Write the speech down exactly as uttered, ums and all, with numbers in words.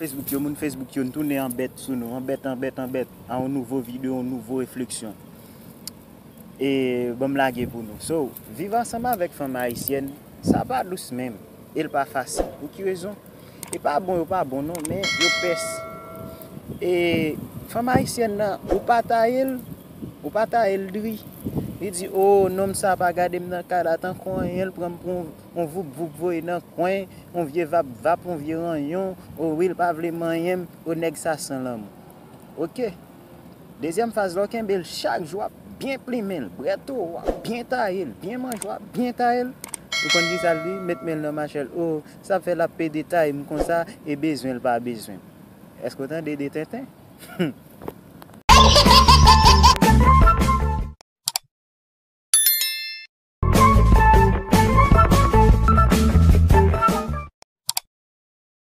Facebook yo, moun Facebook yo, n tounen an bèt sou nou, an bèt, an bèt, an bèt, a yon nouvo videyo, yon nouvo refleksyon. E ban m lage pou nou. So, viv ansanm avèk fanm ayisyèn, sa pa dous menm. E l pa fasil. Pou ki rezon? E pa bon, yo pa bon non, men yo pès. E fanm ayisyèn nan, ou pa taye l, ou pa taye l dri. Li di, o, nonm sa pa gade m nan kay la tankou anyen, l pran m pou yon, yon voup voup voye nan kwen, yon vye vap vap, yon vye ranyon, o wi, l pa vle manyen m, o nèg sa san lanmou. Oke. Dezyèm faz la, w kenbe l chak jou, w ap byen plimen l, brèt ou, w ap byen taye l, byen manje, w ap byen taye l. Ou konn ki sa l di? Met men l nan machèl. O, sa fè l ap pede taye m konsa, e bezwen l pa bezwen m. Èske w tande de tenten?